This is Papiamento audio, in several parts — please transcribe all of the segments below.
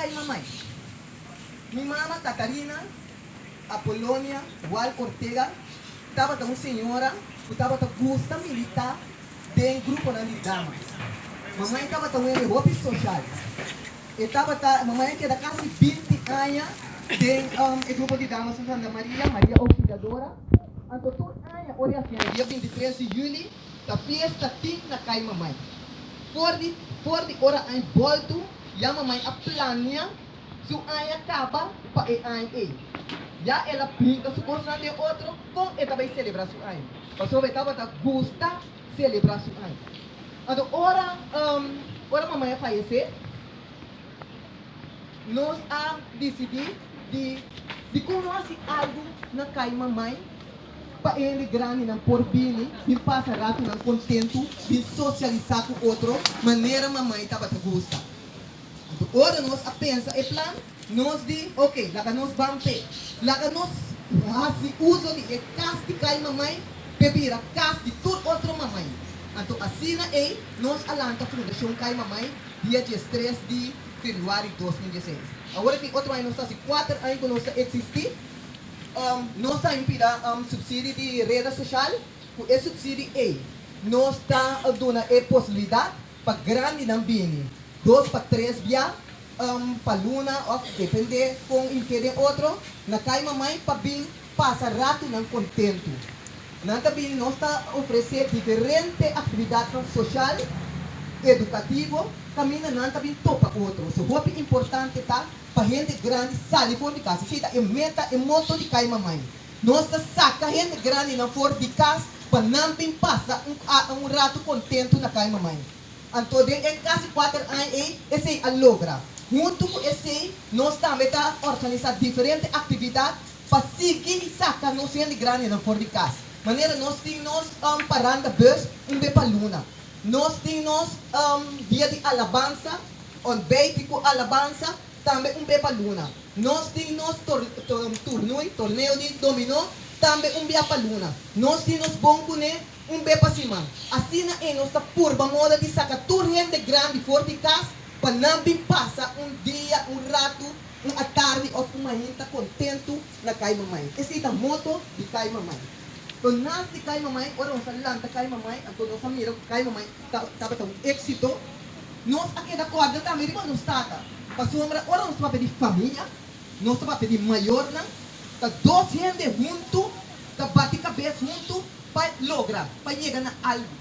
Kai Mamai. Mi mama Catarina Apolonia Wal Ortega tabata un señora ku tabata gusta militá den gruponan di damas. Mamai tabata un hende hopi soshal. E tabata, mamai a keda kasi 20 aña den e grupo di damas na Santa Maria, Maria Auxiliadora. Anto tur aña ora e hasiendo dia 23 di juli ta fiesta tin na Kai Mamai. For di for di ora añ boltu ya mamai a plania su aña kaba pa e añ ei. Ya el a brinka su kosnan den otro kon e ta bai selebrá su aña, pasobra e tabata gusta selebrá su aña. Anto ora ora mamai a fayesé, nos a disidí di dikon no hasi algu na kai mamai pa e hende grandinan por bini bin pasa ratunan kontentu, bin sosialisá ku otro manera mamai tabata gusta. Anto ora nos a pensa e plan, nos di, Ok, laga nos ban p'e. Laga nos hasi uso di e kas di kai mamai p'e bira kas di tur otro mamai. Anto asina ei nos a lanta Fundashon Kai Mamai dia 13 di febrüari 2016. Awor aki otro aña nos ta hasi 4 aña ku nos ta eksistí. Nos a pida supsidi di Reda Soshal. Ku e supsidi ei nos ta duna e posibilidat pa grandinan bini dos pa tres bia pa luna òf dependé kon i ke den otro na kai mamai pa bin pasa ratunan kontentu. Nan ta bini nos ta ofresé diferente aktividatnan soshal, edukativo kaminda nan ta bin topa otro. So hopi importante ta pa hende grandi sali for di kas. Esei ta e meta, e moto di kai mamai. Nos ta saka hende grandinan for di kas pa nan bin pasa un ratu kontentu na kai mamai. Anto den e kasi 4 aña ei esei a logra. Huntu ku esei nos tambe ta organisá diferente aktividat pa sigui saka nos hende grandinan for di kas. Manera nos tin nos paranda bus un be pa luna. Nos tin nos dia di alabansa, ontbijt ku alabansa, tambe un be pa luna. Nos tin nos turnui, torneo di dominó, tambe un bia pa luna. Nos tin nos bon kuné un be pa siman. Asina ei nos ta purba moda di saka tur hende grandi for di kas pa nan bin pasa un dia, un ratu, un atardi òf un mainta kontentu na Kai Mamai. Esei ta moto di Kai Mamai. Anto nas di Kai Mamai, ora nos a lanta Kai Mamai, anto nos a mira ku Kai Mamai tabata un éksito. Nos a keda kòrda tambe riba nos tata, pasobra ora nos ta papia di famia, nos ta papia di mayornan, ta dos hende huntu ta bati kabes huntu pa logra, pa yega na algu.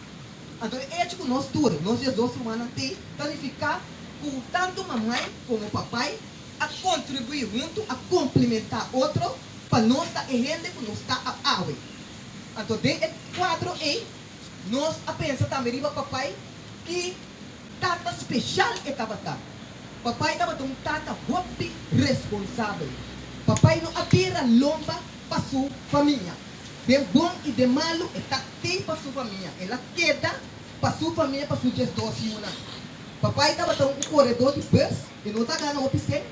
Anto e echo ku nos tur, nos 12 rumannan t'ei, ta nifiká ku tantu mamai komo papai a kontribuí huntu, a komplementá otro pa nos ta e hende ku nos ta awe. Anto den e kuadro ei, nos a pensa tambe riba papai. Ki tata speshal e tabata! Papai tabata un tata hopi responsabel. Papai no a bira lomba pa su famia. Den bon i den malu e ta tei pa su famia. El a keda pa su famia, pa su 12 yunan. Papai tabata un koredó di bus, e no ta gana hopi sèn,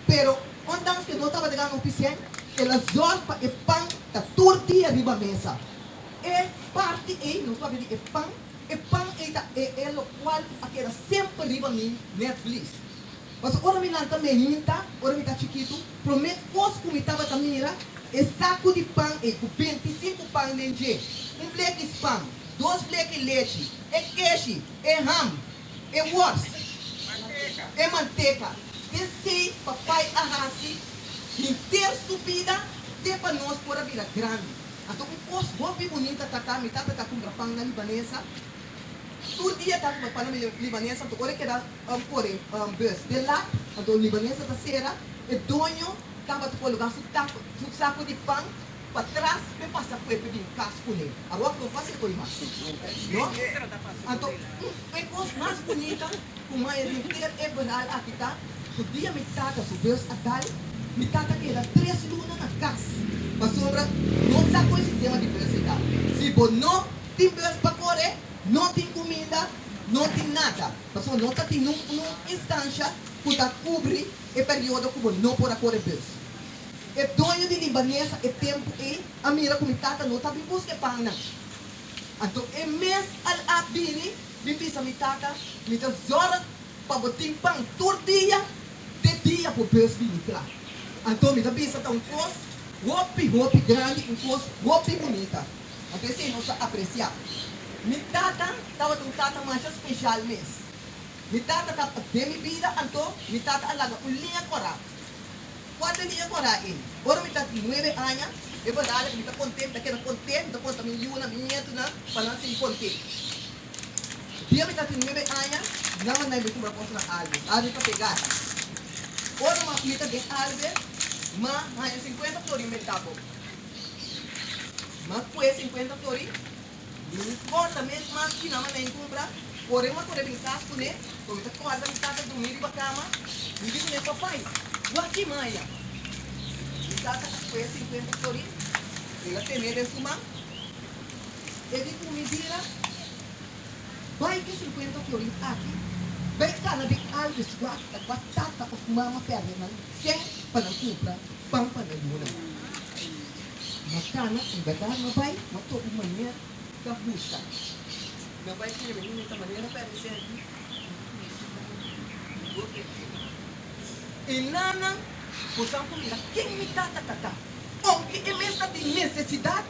pero ondanks ku e no tabata gana hopi sèn, el a zòrg pa e pan ta tur dia riba mesa. E parti ei, nos papia di e pan. E pan ei ta e e lokual ku a keda semper riba mi netvlies. Pasobra ora mi lanta meinta, ora mi ta chikitu, promé kos ku mi tabata mira, e saku di pan ei ku 25 pan den dje, un bleki spam, dos bleki lechi, e keshi, e ham, e wòrs, e manteka. T'esei papai a hasi henter su bida te pa nos por a bira grandi. Anto un kos hopi bunita ta ta mi tata ta kumpra pan na libanesa. Tur dia ta kumpra pan na libanesa, anto ora e keda kore bus den lat, anto libanesa ta sera, e doño tabata kologa su tako, su sako di pan patras p'e pasa kue p'e bin kas kuné. Awor no fásil koe mas, no? Anto e kos mas bunita ku maya henter e verhaal aki ta ku dia mi tata su bus a dal, mi tata keda 3 luna na kas pasobra no sa kon e sistema di bus ei ta. Si bo no tin bus pa kore, no tin kuminda, no tin nada pasobra no ta tin nun instansha ku ta kubri e periodo ku bo no por a kore bus. E doño di Libanesa e tempu ei a mira ku mi tata no ta bin buska e pannan. Anto e mes al a bini bin bisa mi tata, Mi ta zòrg pa bo tin pan tur dia te dia por bus bini kla. Anto mi ta bisa ta un kos hopi hopi grandi, un kos hopi bunita. Anto esei nos ta apresiá. Mi tata tabata un tata masha speshal mes. Mi tata tabata den mi bida anto mi tata a laga un liña kòrá. Kua ta e liña kòrá ei? Ora mi ta nuebe aña, e berdad ku mi ta kont'é, mi ta keda kont'é, mi ta konta mi yunan, mi nietunan pa nan sigui kont'é. Dia mi ta tin nuebe aña, nan manda mi kumpra kos na Alves. Alves ta pegá. Ora mi ta den Alves, m'a haña sinkuenta florin bentá bo. M'a kue sinkuenta florin, mi no kòrda mes mas ki nan manda mi kumpra. Kore m'a kore bin kas kuné, ku mi ta kòrda mi tata drumí riba kama. Mi di kuné, Papai, wak ki m'a haña. Mi tata a kue sinkuenta florin, el a tené den su man. E di ku mi bira, Bai ku e sinkuenta florin aki, bai kana den Alves wak ta kua tata òf mama pèrdè nan sèn pa nan kumpra pan pa nan yunan. Ma kana, en bèrdat ma bai, ma topa un manera ta buska. Mi a bai kere mi mi ta manera pèrdè sèn aki, mi por pèrdè. E nannan bosan por mira ken mi tata ta ta, ounke e mes ta tin nesesidat.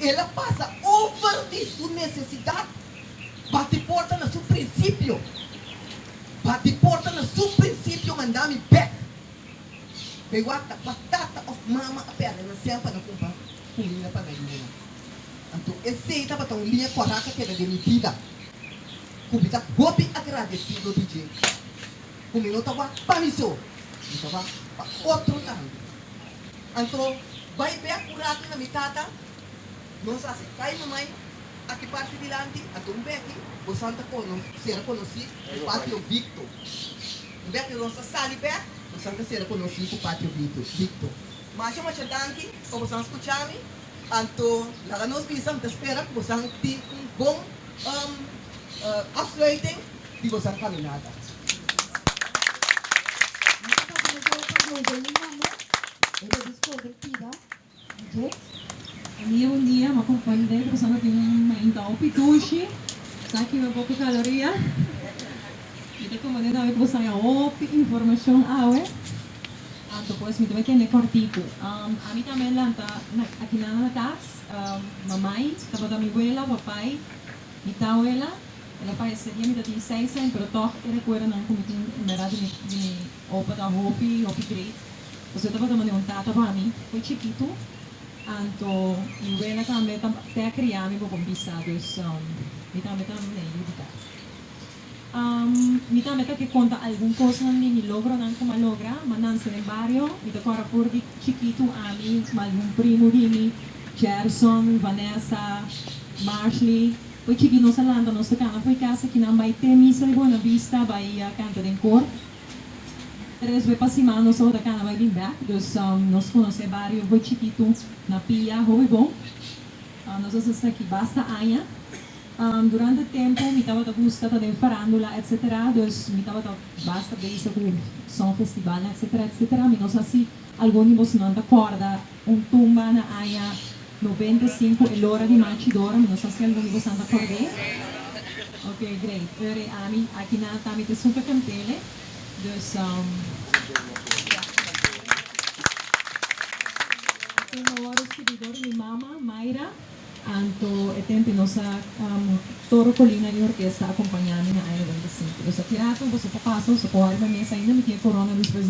El a pasa over di su nesesidat, bati porta na su prinsipio. Bati porta na su prinsipio manda mi bek. Bay wak ta kua tata of mama a perde nan sèn pa nan kumpra kuminda pa nan yunan. Anto esei tabata un liña kòrá ku a keda den mi bida, ku mi ta hopi agradesido di dje, ku mi no ta wak pa mi so, mi ta wak pa otro tambe. Anto bai bek un ratu na mi tata, nos hasi kai mamai aki parti dilanti, anto un beki bosan ta kono sera konosí ku Patio Victo. Un beki nos ta sali bek, bosan ta sera konosí ku Patio Victo. Masha masha danki pa bosan skucha mi, anto laga nos bisa mi ta spera ku bosan tin un bon afsluiting di bosan kaminata. Amiga bon dia, m'a comprende cu boso tin un mainta hopi dushi, sa kima poco caloria. Mi ta comprende tambe cu boso haya hopi informacion awe, anto pues mi ta bay tene cortico. Ami tambe a lanta akinan na cas, mamai tabata mi wela, papai Mi tawela, el a fayesé dia mi ta tin seis aña, pero tòg e rekuerdonan ku mi tin en bèrdat di mi di mi opa ta hopi, hopi great. Pasobra e tabata manera un tata pa mi fo'i chikitu, anto mi wela tambe ta te a kria mi bo por bisa, dus mi tambe ta manera yu di kas. Mi tambe ta ke konta algun kosnan di mi logronan ku mi a logra, m'a nanse den bario, mi ta kòrda for di chikitu ami ku algun primu di mi, Gerson, Vanessa, Marshley, fo'i chikit nos a lanta nos ta kana fo'i kas akinan bai te misa di Buena Vista bai kanta den kor. Tres be pa siman nos tabata kana bai bin bèk, dus nos konosé bario fo'i chikitu na pia hopi bon. Nos a sa aki basta aña. Durante tempu mi tabata gusta ta den farandula etc. Dus mi tabata basta bezig ku son festivalnan etc. Etc. Mi no sa si algun di bosonan ta kòrda un tumba na aña 95 e lora di Machi Dora, mi no sa si algun di bosonan ta kòrd'é. Ok great. Eur e ami aki nan ta mi ta super kantele. Dus. Tumba wòrdu skibí dor mi mama Mayra. Anto e tempi nos a Toro Colina y orkesta a acompaña mi na aña 95. Dus aki rato boso por pasa, boso por hori mi mesa ainda mi tin e corona despues.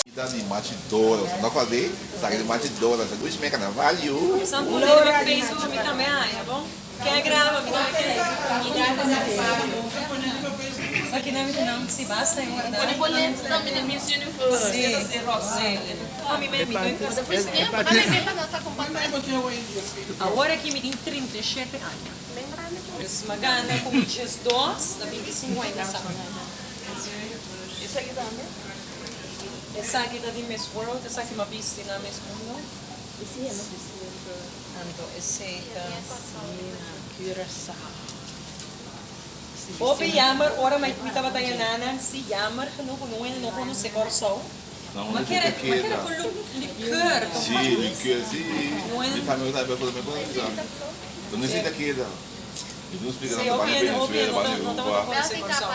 Bida di Machi Dora, no kòrd'é? Esaki di Machi Dora, sa Luis Meka na value. San pone riba Facebook mi tambe haña, bon? Ken a graba mi tambe ken. Esaki nan mi nan si basta en verdad. Pone bo lens tambe den Miss Universe. Si, si. Mi mi mi Awor aki mi tin 37 aña. Dus m'a gana ku mi 12, na 25 aña sa. Esaki tambe? Esaki ta di Miss World, esaki m'a bisti na Miss Mundo. Anto, esei ta. Curaçao. Hopi jammer, ora mi tabata nana, si jammer genoeg, no no konosé Kòrsou. Não, Ma não kere, tem ma kere que ku likeur. Si, likeur, si. Mi famia tambe por mi por Então não sei daqui, não. E não explica Si, não, hopi trabalha hopi Venezuela, no trabalha no tabata Aruba. konosé Kòrsou.